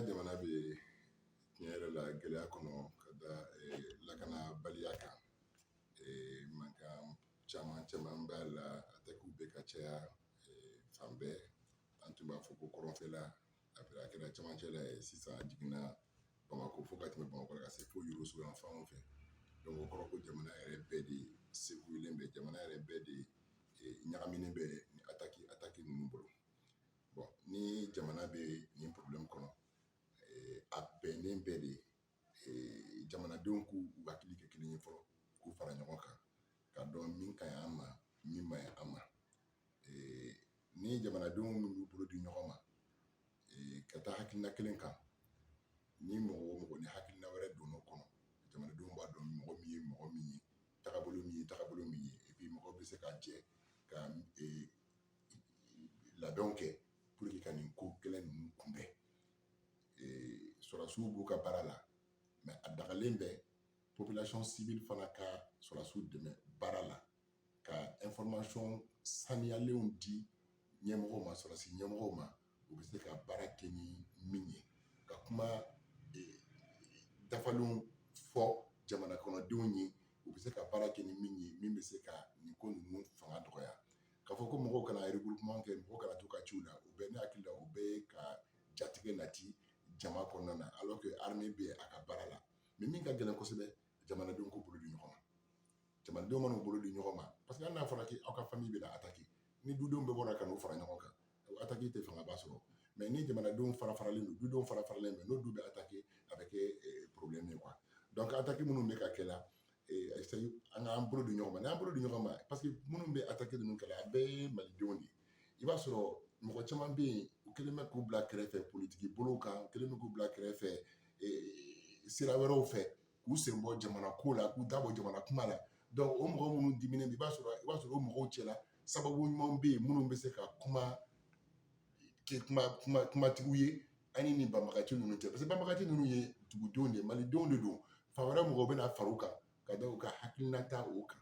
An ka jamana bɛ tiɲɛ yɛrɛ la gɛlɛya kɔnɔ ka da lakanabaliya kan. Mankan caman caman b'a la, attaques bɛ ka caya fan bɛɛ. An tun b'a fɔ ko kɔrɔnfɛla, après a kɛra camancɛla ye, sisan a jiginna Bamakɔ fo ka tɛmɛ Bamakɔ la ka se fo Yoroso yan fanw fɛ. Donc o kɔrɔ ko jamana yɛrɛ bɛɛ de secoué bɛ, jamana yɛrɛ bɛɛ de ɲagaminen bɛ ni attaque ninnu bolo. Bon, ni jamana bɛ nin problème kɔnɔ, a bɛnnen bɛɛ de jamanadenw k'u hakili kɛ kelen ye fɔlɔ, k'u fara ɲɔgɔn kan ka dɔn min ka ɲi an ma, min man ɲi an ma. Ni jamanadenw y'u bolo di ɲɔgɔn ma ka taa hakilina kelen kan, ni mɔgɔ o mɔgɔ ni hakilina wɛrɛ donn'o kɔnɔ, jamanadenw b'a dɔn mɔgɔ min ye mɔgɔ min ye, tagabolo min ye tagabolo min ye. Et puis mɔgɔw bɛ se ka jɛ ka labɛnw kɛ pour que ka nin ko gɛlɛn ninnu kunbɛn. Sɔrɔdasiw b'u ka baara la, mais a dagalen bɛ population civile fana ka sɔrɔdasiw dɛmɛ baara la, ka information saniyalenw di ɲɛmɔgɔw ma, sɔrɔdasi ɲɛmɔgɔw ma, u bɛ se ka baara kɛ ni min ye, ka kuma dafalenw fɔ jamana kɔnɔdenw ye, u bɛ se ka baara kɛ ni min ye, min bɛ se ka nin ko ninnu fanga dɔgɔya. K'a fɔ ko mɔgɔw kana regroupement kɛ, mɔgɔw kana to ka ciw la, o bɛɛ, ne hakili la, o bɛɛ ye ka jatigɛ nati jama kɔnɔna na, alors que armée bɛ a ka baara la. Mais min ka gɛlɛn kosɛbɛ, jamanadenw k'u bolo di ɲɔgɔn ma. Jamanadenw mana u bolo di ɲɔgɔn ma, parce que hali n'a fɔra k'aw ka famille bɛna attaquer, ni dudenw bɛɛ bɔra ka n'u fara ɲɔgɔn kan, attaque tɛ fangaba sɔrɔ. Mais ni jamanadenw fara faralen don, dudenw fara faralen bɛ, n'o du bɛ attaquer, a bɛ kɛ problème ye quoi. Donc attaque minnu bɛ ka kɛ la, an k'an bolo di ɲɔgɔn ma. N'an bolo di ɲɔgɔn ma, parce que minnu bɛ attaque ninnu kɛ la, a bɛɛ ye malidenw de ye. I b'a sɔrɔ mɔgɔ caman bɛ yen, u kɛlen bɛ k'u bila kɛrɛfɛ politiki bolow kan, u kɛlen bɛ k'u bila kɛrɛfɛ sira wɛrɛw fɛ, k'u sen bɔ jamana ko la, k'u da bɔ jamana kuma la. Donc o mɔgɔ minnu diminen, i b'a sɔrɔ o mɔgɔw cɛla sababu ɲuman bɛ yen minnu bɛ se ka kuma kɛ kuma kuma kumatigiw ye ani ni banbagaci ninnu cɛ, parce que banbagaci ninnu ye dugudenw de ye, malidenw de don. Fan wɛrɛ mɔgɔw bɛna fara u kan ka da u ka hakilinata o kan,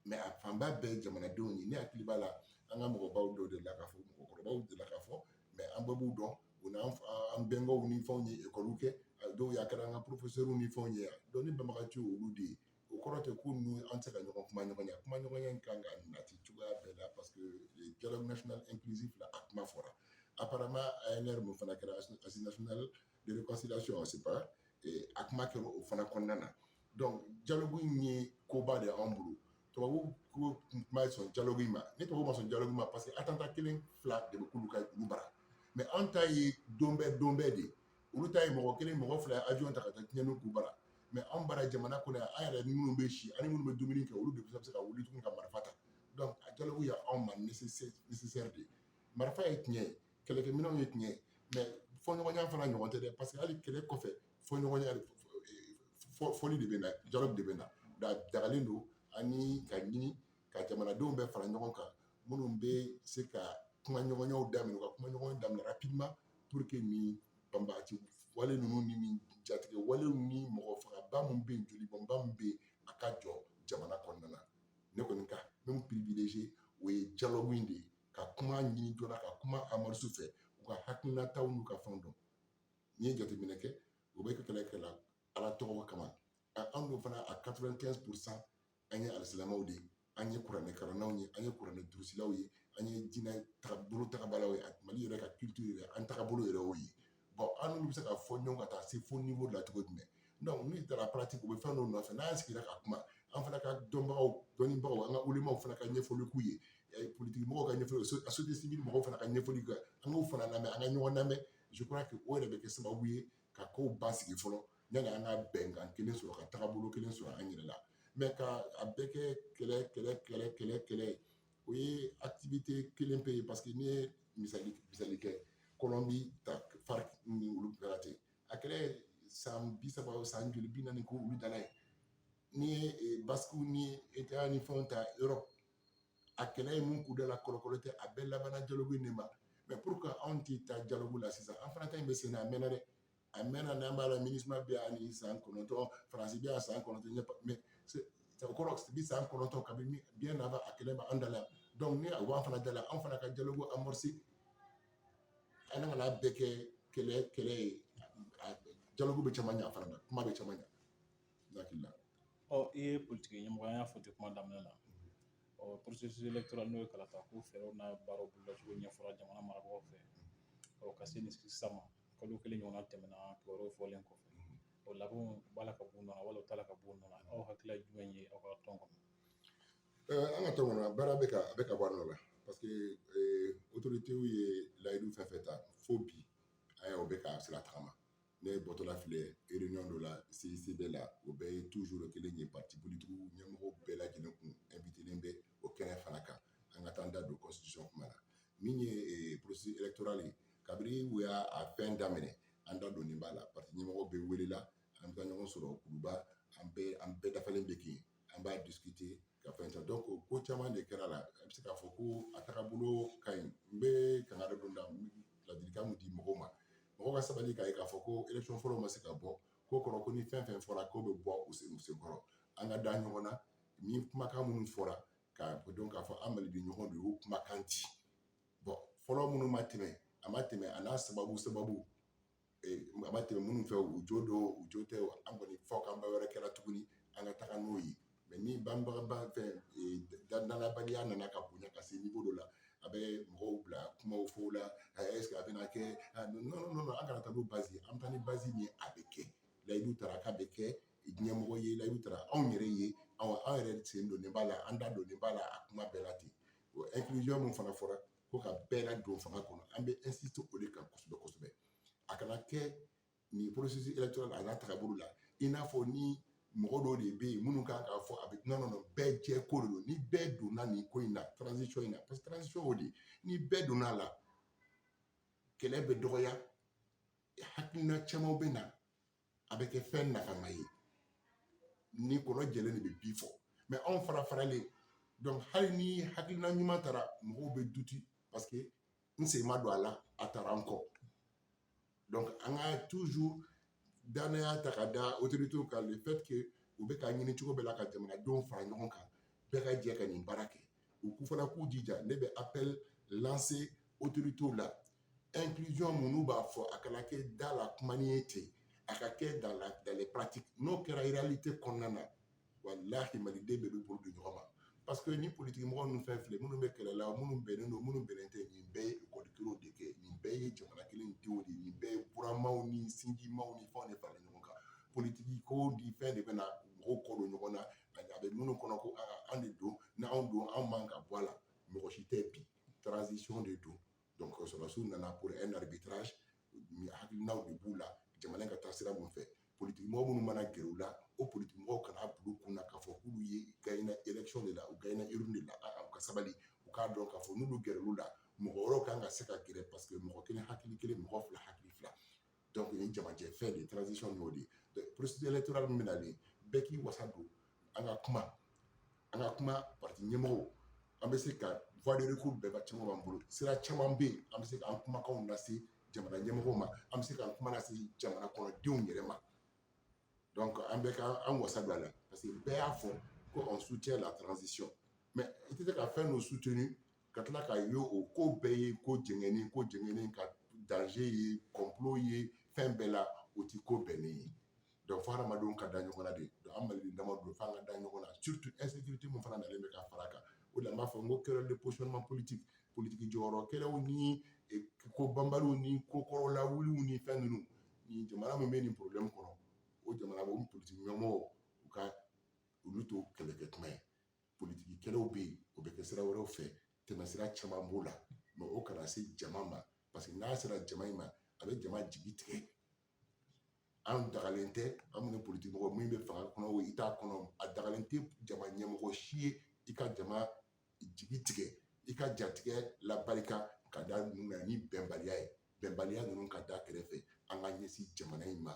mais a fanba bɛɛ ye jamanadenw ye. Ne hakili b'a la, an ka mɔgɔbaw dɔw de la k'a fɔ, mɔgɔkɔrɔbaw de la k'a fɔ, mais an bɛɛ b'u dɔn, u n'an an bɛnbaw ni fɛnw ye ekɔliw kɛ, dɔw y'a kɛra an ka professeurs ni fɛnw ye. Donc ni banbagaci olu de ye, o kɔrɔ tɛ ko ninnu an tɛ se ka ɲɔgɔn kuma ɲɔgɔnya. Kuma ɲɔgɔnya in kan ka nati cogoya bɛɛ la, parce que le dialogue national inclusif la, a kuma fɔra. Apparemment ANR mun fana kɛra, Assise nationale de réconciliation, c'est pas a kuma kɛra o fana kɔnɔna na. Donc dialogue in ye koba de ye anw bolo. Tubabu ko kuma sɔn dialogue in ma, ni tubabu ma sɔn dialogue ma, parce que attentat kelen fila de bɛ k'olu ka olu bara, mais an ta ye don bɛɛ don bɛɛ de ye. Olu ta ye mɔgɔ kelen, mɔgɔ fila ye avion ta ka taa tiɲɛniw k'u bara, mais anw bara jamana kɔnɔ yan, an yɛrɛ minnu bɛ si ani minnu bɛ dumuni kɛ, olu de bɛ se ka wuli tuguni ka marifa ta. Donc a dialogue ye anw ma nécessaire de ye. Marifa ye tiɲɛ ye, kɛlɛkɛminɛnw ye tiɲɛ ye, mais fɔɲɔgɔnya fana ɲɔgɔn tɛ dɛ, parce que hali kɛlɛ kɔfɛ, fɔɲɔgɔnya fɔli de bɛ na, dialogue de bɛ na. Dagalen don ani ka ɲini ka jamanadenw bɛɛ fara ɲɔgɔn kan, minnu bɛ se ka kumaɲɔgɔnyaw daminɛ, u ka kumaɲɔgɔnya daminɛ rapidement pour que nin banbagaci wale ninnu ni nin jatigɛ walew ni mɔgɔ fagaba min bɛ yen, jolibɔnba min bɛ yen, a ka jɔ jamana kɔnɔna na. Ne kɔni ka min privilégié, o ye dialogue in de ye, ka kuma ɲini joona, ka kuma amorce fɛ, u ka hakilinataw n'u ka fɛnw dɔn. N'i ye jateminɛ kɛ, u bɛ kɛlɛ kɛ la Ala tɔgɔ kama. An dun fana, a 95 %, an ye alisilamɛw de ye, an ye kuranɛ kalannaw ye, an ye kuranɛ durusilaw ye, an ye diinɛ tagabolo tagabalaw ye. Mali yɛrɛ ka culture yɛrɛ, an tagabolo yɛrɛ y'o ye. Bon, an n'olu bɛ se ka fɔ ɲɔgɔn ka taa se fo niveau la cogo jumɛn? Donc n'i taara pratique, u bɛ fɛn dɔw nɔfɛ. N'an sigira ka kuma, an fana ka dɔnbagaw, dɔnnibagaw, an ka ulimaw fana ka ɲɛfɔli k'u ye, politiki mɔgɔw ka ɲɛfɔli, société civile mɔgɔw fana ka ɲɛfɔli kɛ, an k'o fana lamɛn, an ka ɲɔgɔn lamɛn. Je crois que o yɛrɛ bɛ kɛ sababu ye ka kow basigi fɔlɔ, yanni an ka bɛnkan kelen sɔrɔ, ka tagabolo kelen sɔrɔ an yɛrɛ la. Mais ka a bɛɛ kɛ kɛlɛ kɛlɛ kɛlɛ kɛlɛ kɛlɛ, o ye activité kelen pe ye, parce que n'i ye misali kɛ, Colombie ta, FARC ni olu kɛra ten, a kɛlɛ san 30, san joli, 40 ko olu dala ye. N'i ye Basque ni ETA ni fɛnw ta Europe, a kɛlɛ ye mun k'u da la, kɔlɔkɔlɔ tɛ, a bɛɛ labanna dialogue in de ma. Mais pour que anw tɛ taa dialogue la sisan, an fana ta in bɛ sen na, a mɛnna dɛ, a mɛnna. N'an b'a la, MINUSMA bɛ yan ni san 9, Faransi bɛ yan san 9, mais o kɔrɔ bi san 9 kabini bien avant, a kɛlɛ bɛ an da la. Donc ni a b'an fana da la, an fana ka dialogue amorcer, an kana bɛɛ kɛ kɛlɛ kɛlɛ ye. Dialogue bɛ caman ɲa fana na, kuma bɛ caman ɲa, ne hakili la. Ɔ, i ye politiki ɲɛmɔgɔ, an y'a fɔ ten kuma daminɛ la. Ɔ, processus électoral, n'o ye kalata ko fɛɛrɛw n'a baaraw bololacogo ɲɛfɔra jamana marabagaw fɛ. Ɔ, ka se nin sisan ma, kalo 1 ɲɔgɔnna tɛmɛna kibaruyaw fɔlen kɔfɛ. O labɛnw b'a la ka b'u nɔ na wala u t'a la ka b'u nɔ na? Aw hakilila ye jumɛn ye aw ka tɔn kɔnɔ? An ka tɔn kɔnɔ, baara bɛ ka a bɛ ka bɔ a nɔ la, parce que autorités ye layidu fɛn fɛn ta fo bi, an ye o bɛ ka sira tagama. Ne bɔtɔla filɛ réunion dɔ la CICB la, o bɛɛ ye toujours kelen ye. Parti politique ɲɛmɔgɔw bɛɛ lajɛlen kun invité bɛ o kɛnɛ fana kan, an ka taa an da don constitution kuma la. Min ye processus électoral ye, kabini u y'a a fɛn daminɛ, an da donnen b'a la. Parti ɲɛmɔgɔ bɛ welela, an bɛ taa ɲɔgɔn sɔrɔ Kuluba, an bɛɛ dafalen bɛ kɛ yen, an b'a discuter ka fɛn ta. Donc ko caman de kɛra la, a bɛ se k'a fɔ ko a tagabolo ka ɲi. N bɛ kangari dɔ da, ladilikan min di mɔgɔw ma, mɔgɔw ka sabali k'a ye k'a fɔ ko élection fɔlɔ ma se ka bɔ ko kɔrɔ, ko ni fɛn fɛn fɔra k'o bɛ bɔ u senkɔrɔ. An ka da ɲɔgɔn na ni kumakan minnu fɔra, k'a dɔn k'a fɔ an maliden ɲɔgɔn de y'o kumakan ci. Bɔn, fɔlɔ minnu ma tɛmɛ, a ma tɛmɛ, a n'a sababu a ma tɛmɛ minnu fɛ, u jo don, u jo tɛ, an kɔni fɔ k'an ba wɛrɛ kɛra tuguni, an ka taga n'o ye. Mɛ ni banbagaba fɛn danabaliya nana ka bonya ka se niveau dɔ la, a bɛ mɔgɔw bila kumaw fɔ la: est ce que a bɛna kɛ? Non, non, non, an kana taa n'o base ye. An bɛ taa ni base min ye, a bɛ kɛ. Layidu taara k'a bɛ kɛ, ɲɛmɔgɔ ye layidu taara anw yɛrɛ ye, anw yɛrɛ sen donnen b'a la, an da donnen b'a la, a kuma bɛɛ la ten. O inclusion mun fana fɔra ko ka bɛɛ ladon fanga kɔnɔ, an bɛ insister o de kan kosɛbɛ kosɛbɛ. A kana kɛ nin processus électoral a n'a tagabolo la, i n'a fɔ ni mɔgɔ dɔw de bɛ yen minnu kan k'a fɔ a bɛ. Non, non, non, bɛɛ jɛ ko de don. Ni bɛɛ donna nin ko in na, transition in na, parce que transition o de, ni bɛɛ donna a la, kɛlɛ bɛ dɔgɔya, hakilina caman bɛ na, a bɛ kɛ fɛn nafama ye. Ni kɔnɔ jɛlen de bɛ bi fɔ, mɛ anw fara faralen. Donc hali ni hakilina ɲuman taara, mɔgɔw bɛ douter, parce que n sen ma don a la, a taara n kɔ. Donc an ka toujours danaya ta ka da autorités kan, le fait que u bɛ ka ɲini cogo bɛɛ la ka jamanadenw fara ɲɔgɔn kan, bɛɛ ka jɛ ka nin baara kɛ. U k'u fana k'u jija. Ne bɛ appel lancer autorités la: inclusion mun n'u b'a fɔ, a kana kɛ da la kumani ye ten, a ka kɛ dans les pratiques. N'o kɛra réalité kɔnɔna na, walahi, maliden bɛɛ bɛ bolo di ɲɔgɔn ma, parce que ni politiki mɔgɔ ninnu fɛn filɛ, minnu bɛ kɛlɛ la, minnu bɛnnen don, minnu bɛnnen tɛ, nin bɛɛ ye ekɔli kelenw de kɛ, nin bɛɛ ye jamana kelen denw de ye, nin bɛɛ ye buramaw ni sinjimaw ni fɛnw de faralen ɲɔgɔn kan. Politiki ko di fɛn de bɛ na mɔgɔw kɔ don ɲɔgɔn na, a bɛ minnu kɔnɔ ko an de don, n'anw don, anw man ka bɔ a la. Mɔgɔ si tɛ bi, transition de don. Donc sɔrɔdasiw nana pour un arbitrage, hakilinaw de b'u la jamana ka taa sira mun fɛ. Politiki mɔgɔ minnu mana gɛrɛ u la, o politiki mɔgɔw kana bila u kunna k'a fɔ k'olu ye gagné élection de la, u gagné urne de la. U ka sabali, u k'a dɔn k'a fɔ n'olu gɛrɛl'u la, mɔgɔ wɛrɛw kan ka se ka gɛrɛ, parce que mɔgɔ kelen hakili kelen, mɔgɔ fila hakili fila. Donc nin jamajɛ fɛn de transition y'o de ye. Processus électoral min bɛ nalen, bɛɛ k'i wasa don. An ka kuma, an ka kuma. Parti ɲɛmɔgɔw, an bɛ se ka voie de recours bɛɛ ba caman b'an bolo, sira caman bɛ yen, an bɛ se k'an kumakanw lase jamana ɲɛmɔgɔw ma, an bɛ se k'an kuma lase jamana kɔnɔdenw yɛrɛ ma. Donc an bɛ ka an wasa don a la, parce que bɛɛ y'a fɔ ko on soutient la transition, mais i tɛ se ka fɛn dɔ soutenir ka tila k'a ye o ko bɛɛ ye ko jɛngɛnnen, ko jɛngɛnnen ka danger ye, complot ye, fɛn bɛɛ la, o ti ko bɛnnen ye. Donc fo hadamadenw ka da ɲɔgɔn na de. Donc an maliden dama don, f'an ka da ɲɔgɔn na, surtout insécurité mun fana nalen bɛ ka fara a kan. O de la n b'a fɔ n ko querelle de positionnement politique, politique jɔyɔrɔ kɛlɛw ni ko banbaliw ni ko kɔrɔla wuliw ni fɛn ninnu. Nin jamana min bɛ nin problème kɔnɔ, o jamana o politique ɲɛmɔgɔw, u ka olu to kɛlɛkɛ kuma ye. Politiki kɛlɛw bɛ yen, o bɛ kɛ sira wɛrɛw fɛ, tɛmɛsira caman b'o la, mɛ o kana se jama ma, parce que n'a sera jama in ma, a bɛ jama jigi tigɛ. An dagalen tɛ, an minnu politiki mɔgɔ min bɛ fanga kɔnɔ o i t'a kɔnɔ, a dagalen tɛ jama ɲɛmɔgɔ si ye i ka jama jigi tigɛ, i ka jatigɛ labarika ka da ninnu na ni bɛnbaliya ye. Bɛnbaliya ninnu ka da kɛrɛfɛ, an ka ɲɛsin jamana in ma,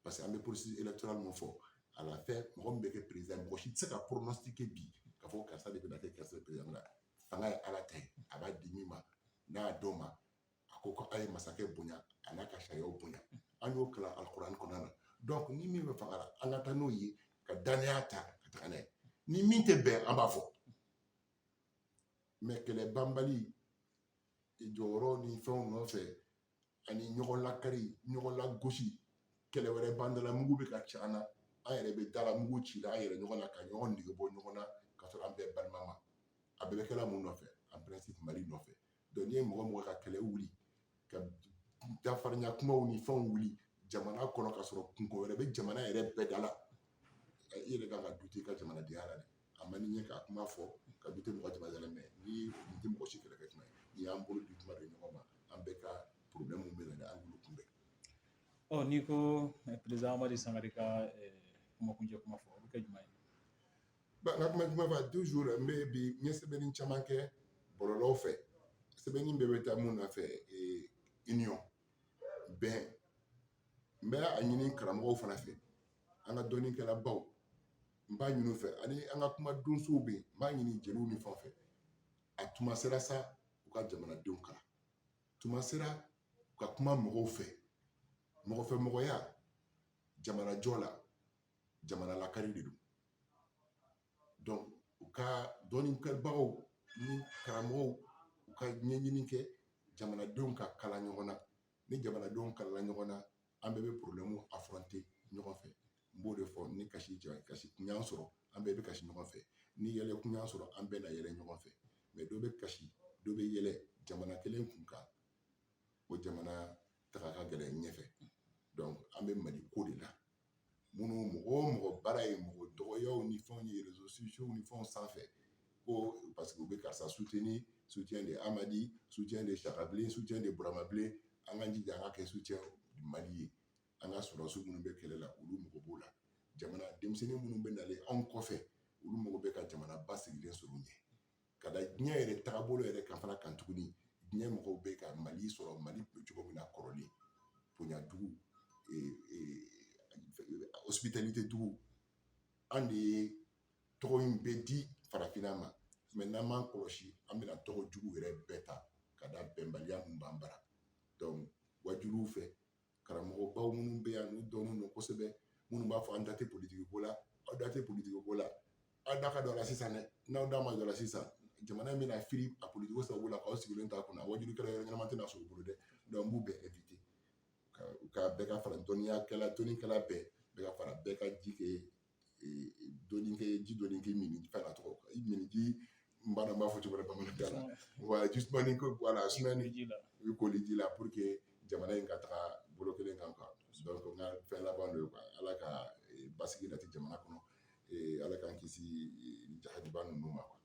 parce que an bɛ processus électoral mun fɔ, à la fin mɔgɔ min bɛ kɛ président, mɔgɔ si tɛ se ka pronostiquer bi k'a fɔ karisa de bɛna kɛ karisa président la. Fanga ye Ala ta ye, a b'a di min ma n'a y'a d'o ma. A ko ko a ye masakɛ bonya, a n'a ka sariyaw bonya, an y'o kalan alikuranɛ kɔnɔna na. Donc ni min bɛ fanga la, an ka taa n'o ye ka danaya ta ka taga n'a ye. Ni min tɛ bɛn, an b'a fɔ. Mɛ kɛlɛ banbali jɔyɔrɔ ni fɛnw nɔfɛ ani ɲɔgɔn lakari, ɲɔgɔn lagosi. Kɛlɛ wɛrɛ b'an da la, mugu bɛ ka ci an na, an yɛrɛ bɛ da la mugu ci la an yɛrɛ ɲɔgɔn na, ka ɲɔgɔn nege bɔ ɲɔgɔn na, ka sɔrɔ an bɛɛ balima ma. A bɛɛ bɛ kɛla mun nɔfɛ? En principe, Mali nɔfɛ. Donc n'i ye mɔgɔ mɔgɔ ka kɛlɛ wuli, ka dafarinya kumaw ni fɛnw wuli jamana kɔnɔ, ka sɔrɔ kunko wɛrɛ bɛ jamana yɛrɛ bɛɛ da la, i yɛrɛ kan ka douter i ka jamanadenya la dɛ. A man di n ye k'a kuma fɔ ka douter mɔgɔ jamanadenya la, mais ni nin tɛ mɔgɔ si kɛlɛkɛ kuma ye. N'i y'an bolo di kuma de ɲɔgɔn ma, an bɛɛ ka problème bɛ na, an k'olu kunbɛn. Ɔ, n'i ko président Amadi Sangare ka kumakuncɛ kuma fɔ, o bɛ kɛ jumɛn ye? Ba, n ka kuma kuma fɔ toujours, n bɛ bi n ye sɛbɛnni caman kɛ bɔlɔlɔw fɛ. Sɛbɛnni bɛɛ bɛ taa mun nɔfɛ? Union, bɛn. N bɛ a ɲini karamɔgɔw fana fɛ, an ka dɔnnikɛlabaw, n b'a ɲini u fɛ, ani an ka kuma donsow bɛ yen, n b'a ɲini jeliw ni fɛn fɛ. A tuma sera sa, u ka jamanadenw kalan. Tuma sera u ka kuma mɔgɔw fɛ. Mɔgɔfɛmɔgɔya jamanajɔ la, jamana lakari de don. Donc u ka dɔnnikɛbagaw ni karamɔgɔw, u ka ɲɛɲini kɛ, jamanadenw ka kala ɲɔgɔn na. Ni jamanadenw kalala ɲɔgɔn na, an bɛɛ bɛ problème affronter ɲɔgɔn fɛ. N b'o de fɔ: ni kasi jara, kasi kun y'an sɔrɔ, an bɛɛ bɛ kasi ɲɔgɔn fɛ. Ni yɛlɛ kun y'an sɔrɔ, an bɛɛ na yɛlɛ ɲɔgɔn fɛ. Mais dɔ bɛ kasi, dɔ bɛ yɛlɛ jamana kelen kun kan, o jamana taga ka gɛlɛn ɲɛfɛ. Donc an bɛ Mali ko de la. Minnu mɔgɔ o mɔgɔ baara ye mɔgɔ dɔgɔyaw ni fɛnw ye réseaux sociaux ni fɛnw sanfɛ, ko parce que u bɛ karisa soutenir, soutien de Amadi, soutien de Sakabilen, soutien de Buramabilen, an k'an jija an ka kɛ soutien Mali ye. An ka sɔrɔdasiw minnu bɛ kɛlɛ la, olu mago b'o la. Jamana denmisɛnnin minnu bɛ nalen anw kɔfɛ, olu mago bɛ ka jamana basigilen sɔrɔ u ɲɛ. Ka da diɲɛ yɛrɛ taabolo yɛrɛ kan fana kan tuguni, diɲɛ mɔgɔw bɛ ka Mali sɔrɔ, Mali bɛ cogo min na kɔrɔlen, bonya dugu, hospitalité dugu, an de ye tɔgɔ in bɛ di farafinna ma. Mais n'an m'an kɔlɔsi, an bɛna tɔgɔ jugu yɛrɛ bɛɛ ta ka da bɛnbaliya mun b'an bara. Donc wajuruw fɛ, karamɔgɔbaw minnu bɛ yan, n'u dɔnnen don kosɛbɛ, minnu b'a fɔ an da tɛ politiki ko la, aw da tɛ politiki ko la, aw da ka don a la sisan dɛ. N'aw da ma don a la sisan, jamana in bɛna firi a politiki sababu la k'aw sigilen t'a kunna. Wajulukɛla yɔrɔ ɲɛnama tɛna sɔrɔ u bolo dɛ. Donc n b'u bɛɛ inviter ka bɛɛ ka fara dɔnniyakɛla, dɔnnikɛla bɛɛ, bɛɛ ka fara, bɛɛ ka ji kɛ dɔɔni kɛ ji, dɔɔni kɛ min fɛn na tɔgɔ min ji, n b'a dɔn n b'a fɔ cogo di bamanankan na, voilà, justement ni ko voilà, sumani ji la, i koli ji la pour que jamana in ka taga bolo kelen kan quoi. Donc n ka fɛn laban dɔ ye quoi: Ala ka basigi nati jamana kɔnɔ, Ala k'an kisi jahadiba ninnu ma quoi.